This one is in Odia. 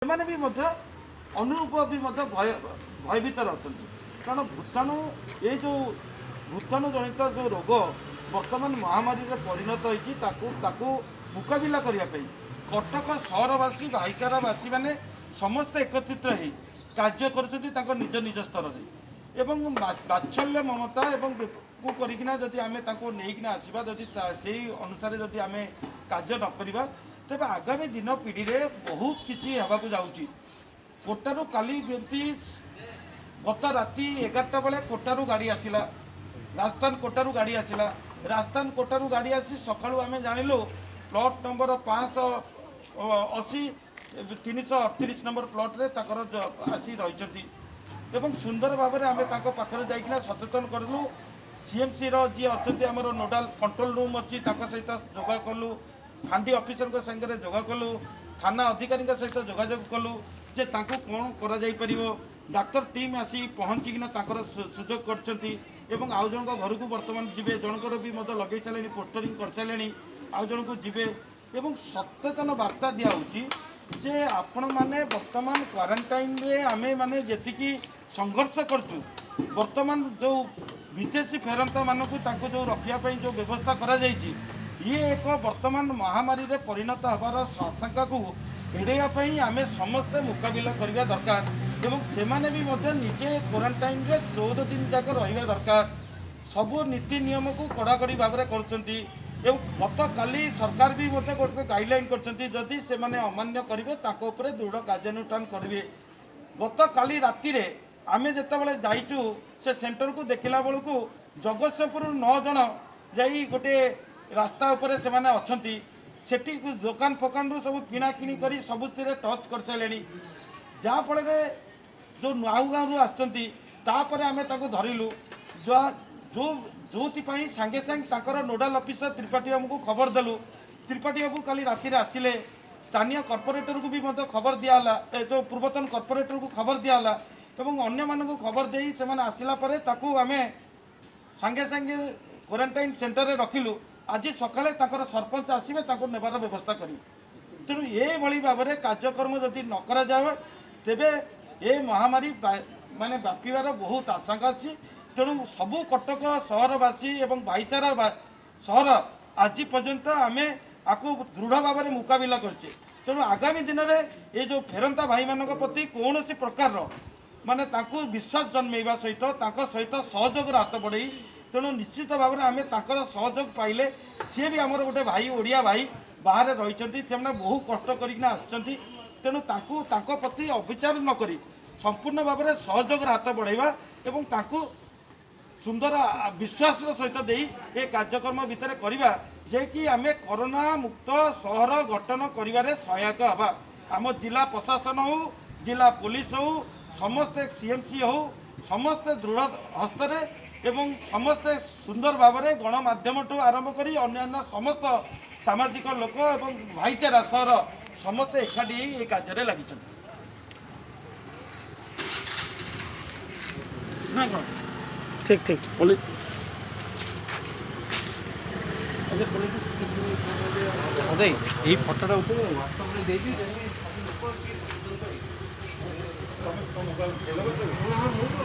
ସେମାନେ ବି ମଧ୍ୟ ଅନୁରୂପ ବି ମଧ୍ୟ ଭୟଭୀତରେ ଅଛନ୍ତି। କାରଣ ଭୂତାଣୁ, ଏଇ ଯେଉଁ ଭୂତାଣୁ ଜନିତ ଯେଉଁ ରୋଗ ବର୍ତ୍ତମାନ ମହାମାରୀରେ ପରିଣତ ହୋଇଛି, ତାକୁ ମୁକାବିଲା କରିବା ପାଇଁ କଟକ ସହରବାସୀ, ଭାଇଚାରାବାସୀମାନେ ସମସ୍ତେ ଏକତ୍ରିତ ହେଇ କାର୍ଯ୍ୟ କରୁଛନ୍ତି ତାଙ୍କ ନିଜ ନିଜ ସ୍ତରରେ। ଏବଂ ବାତ୍ସଲ୍ୟ ମମତା ଏବଂ କୁ କରିକିନା ଯଦି ଆମେ ତାଙ୍କୁ ନେଇକିନା ଆସିବା, ଯଦି ସେଇ ଅନୁସାରେ ଯଦି ଆମେ କାର୍ଯ୍ୟ ନ କରିବା, ତେବେ ଆଗାମୀ ଦିନ ପିଢ଼ିରେ ବହୁତ କିଛି ହେବାକୁ ଯାଉଛି। କୋଟାରୁ କାଲି ଯେମିତି ଗତ ରାତି 11ଟା ବେଳେ କୋଟାରୁ ଗାଡ଼ି ଆସିଲା, ରାଜସ୍ଥାନ କୋଟାରୁ ଗାଡ଼ି ଆସିଲା। ରାଜସ୍ଥାନ କୋଟାରୁ ଗାଡ଼ି ଆସି ସକାଳୁ ଆମେ ଜାଣିଲୁ ପ୍ଲଟ୍ ନମ୍ବର 580, 338 ନମ୍ବର ପ୍ଲଟ୍ରେ ତାଙ୍କର ଆସି ରହିଛନ୍ତି। ଏବଂ ସୁନ୍ଦର ଭାବରେ ଆମେ ତାଙ୍କ ପାଖରେ ଯାଇକିନା ସଚେତନ କରିଲୁ। ସିଏମ୍ସିର ଯିଏ ଅଛନ୍ତି, ଆମର ନୋଡାଲ କଣ୍ଟ୍ରୋଲ ରୁମ୍ ଅଛି, ତାଙ୍କ ସହିତ ଯୋଗାଯୋଗ କଲୁ, ଫାଣ୍ଡି ଅଫିସରଙ୍କ ସାଙ୍ଗରେ ଯୋଗାଯୋଗ କଲୁ, ଥାନା ଅଧିକାରୀଙ୍କ ସହିତ ଯୋଗାଯୋଗ କଲୁ ଯେ ତାଙ୍କୁ କ'ଣ କରାଯାଇପାରିବ। ଡାକ୍ତର ଟିମ୍ ଆସି ପହଞ୍ଚିକିନା ତାଙ୍କର ସୁଯୋଗ କରିଛନ୍ତି ଏବଂ ଆଉ ଜଣଙ୍କ ଘରକୁ ବର୍ତ୍ତମାନ ଯିବେ। ଜଣଙ୍କର ବି ମଧ୍ୟ ଲଗେଇ ସାରିଲେଣି, ପୋଷ୍ଟରିଂ କରିସାରିଲେଣି, ଆଉ ଜଣଙ୍କୁ ଯିବେ। ଏବଂ ସଚେତନ ବାର୍ତ୍ତା ଦିଆହେଉଛି ଯେ ଆପଣମାନେ ବର୍ତ୍ତମାନ କ୍ୱାରେଣ୍ଟାଇନରେ ଆମେ ମାନେ ଯେତିକି ସଂଘର୍ଷ କରୁଛୁ, ବର୍ତ୍ତମାନ ଯେଉଁ ବିଦେଶୀ ଫେରନ୍ତାମାନଙ୍କୁ ତାଙ୍କୁ ଯେଉଁ ରଖିବା ପାଇଁ ଯେଉଁ ବ୍ୟବସ୍ଥା କରାଯାଇଛି, ଇଏ ଏକ ବର୍ତ୍ତମାନ ମହାମାରୀରେ ପରିଣତ ହେବାର ଆଶଙ୍କାକୁ ଏଡ଼େଇବା ପାଇଁ ଆମେ ସମସ୍ତେ ମୁକାବିଲା କରିବା ଦରକାର। ଏବଂ ସେମାନେ ବି ମଧ୍ୟ ନିଜେ କ୍ୱାରେଣ୍ଟାଇନରେ 14 ଦିନ ଯାକ ରହିବା ଦରକାର। ସବୁ ନୀତି ନିୟମକୁ କଡ଼ାକଡ଼ି ଭାବରେ କରୁଛନ୍ତି। ଏବଂ ଗତକାଲି ସରକାର ବି ମଧ୍ୟ ଗୋଟେ ଗାଇଡ଼ଲାଇନ୍ କରିଛନ୍ତି, ଯଦି ସେମାନେ ଅମାନ୍ୟ କରିବେ ତାଙ୍କ ଉପରେ ଦୃଢ଼ କାର୍ଯ୍ୟାନୁଷ୍ଠାନ କରିବେ। ଗତକାଲି ରାତିରେ ଆମେ ଯେତେବେଳେ ଯାଇଛୁ ସେ ସେଣ୍ଟରକୁ, ଦେଖିଲା ବେଳକୁ ଜଗତସିଂହପୁରରୁ 9 ଜଣ ଯାଇ ଗୋଟେ ରାସ୍ତା ଉପରେ ସେମାନେ ଅଛନ୍ତି। ସେଠି ଦୋକାନ ଫୋକାନରୁ ସବୁ କିଣାକିଣି କରି ସବୁଥିରେ ଟଚ୍ କରିସାରିଲେଣି, ଯାହାଫଳରେ ଯେଉଁ ନୂଆଗାଁରୁ ଆସିଛନ୍ତି, ତାପରେ ଆମେ ତାଙ୍କୁ ଧରିଲୁ। ଯାହା ଯେଉଁ ଯେଉଁଥିପାଇଁ ସାଙ୍ଗେ ସାଙ୍ଗେ ତାଙ୍କର ନୋଡାଲ ଅଫିସର ତ୍ରିପାଠୀ ବାବୁଙ୍କୁ ଖବର ଦେଲୁ। ତ୍ରିପାଠୀ ବାବୁ କାଲି ରାତିରେ ଆସିଲେ। ସ୍ଥାନୀୟ କର୍ପୋରେଟରକୁ ବି ମଧ୍ୟ ଖବର ଦିଆହେଲା, ଏ ଯେଉଁ ପୂର୍ବତନ କର୍ପୋରେଟରକୁ ଖବର ଦିଆହେଲା ଏବଂ ଅନ୍ୟମାନଙ୍କୁ ଖବର ଦେଇ ସେମାନେ ଆସିଲା ପରେ ତାକୁ ଆମେ ସାଙ୍ଗେ ସାଙ୍ଗେ କ୍ୱାରେଣ୍ଟାଇନ୍ ସେଣ୍ଟରରେ ରଖିଲୁ। ଆଜି ସକାଳେ ତାଙ୍କର ସରପଞ୍ଚ ଆସିବେ, ତାଙ୍କୁ ନେବାର ବ୍ୟବସ୍ଥା କରିବେ। ତେଣୁ ଏଭଳି ଭାବରେ କାର୍ଯ୍ୟକ୍ରମ ଯଦି ନ କରାଯାଏ, ତେବେ ଏ ମହାମାରୀ ମାନେ ବ୍ୟାପିବାର ବହୁତ ଆଶଙ୍କା ଅଛି। ତେଣୁ ସବୁ କଟକ ସହରବାସୀ ଏବଂ ଭାଇଚାରା ସହର ଆଜି ପର୍ଯ୍ୟନ୍ତ ଆମେ ଆକୁ ଦୃଢ଼ ଭାବରେ ମୁକାବିଲା କରିଛେ। ତେଣୁ ଆଗାମୀ ଦିନରେ ଏ ଯେଉଁ ଫେରନ୍ତା ଭାଇମାନଙ୍କ ପ୍ରତି କୌଣସି ପ୍ରକାରର ମାନେ ତାଙ୍କୁ ବିଶ୍ୱାସ ଜନ୍ମେଇବା ସହିତ ତାଙ୍କ ସହିତ ସହଯୋଗର ହାତ ବଢ଼େଇ, ତେଣୁ ନିଶ୍ଚିତ ଭାବରେ ଆମେ ତାଙ୍କର ସହଯୋଗ ପାଇଲେ, ସିଏ ବି ଆମର ଗୋଟେ ଭାଇ, ଓଡ଼ିଆ ଭାଇ ବାହାରେ ରହିଛନ୍ତି, ସେମାନେ ବହୁ କଷ୍ଟ କରିକିନା ଆସିଛନ୍ତି। ତେଣୁ ତାଙ୍କୁ ତାଙ୍କ ପ୍ରତି ଅବିଚାର ନ କରି ସମ୍ପୂର୍ଣ୍ଣ ଭାବରେ ସହଯୋଗର ହାତ ବଢ଼େଇବା ଏବଂ ତାଙ୍କୁ ସୁନ୍ଦର ବିଶ୍ୱାସର ସହିତ ଦେଇ ଏ କାର୍ଯ୍ୟକ୍ରମ ଭିତରେ କରିବା ଯେ କି ଆମେ କରୋନା ମୁକ୍ତ ସହର ଗଠନ କରିବାରେ ସହାୟକ ହେବା। ଆମ ଜିଲ୍ଲା ପ୍ରଶାସନ ହେଉ, ଜିଲ୍ଲା ପୋଲିସ ହେଉ, ସମସ୍ତେ ସିଏମ୍ସି ହେଉ, ସମସ୍ତେ ଦୃଢ଼ ହସ୍ତରେ ଏବଂ ସମସ୍ତେ ସୁନ୍ଦର ଭାବରେ ଗଣମାଧ୍ୟମଠୁ ଆରମ୍ଭ କରି ଅନ୍ୟାନ୍ୟ ସମସ୍ତ ସାମାଜିକ ଲୋକ ଏବଂ ଭାଇଚାରା ସହର ସମସ୍ତେ ଏକାଠି ହେଇ ଏ କାର୍ଯ୍ୟରେ ଲାଗିଛନ୍ତି ନା କ'ଣ? ଠିକ ଠିକ। ପୋଲିସ ଦେଇ ଏଇ ଫଟୋଟା ଉଠେଇ ହ୍ୱାଟ୍ସଆପ୍ରେ ଦେଇଦିଏ, ଯେମିତି ସବୁ ଲୋକ ଟିକେ ସଚେତନ ହେଇଯିବେ। ତମେ ମୋବାଇଲ ହଁ, ମୁଁ ତ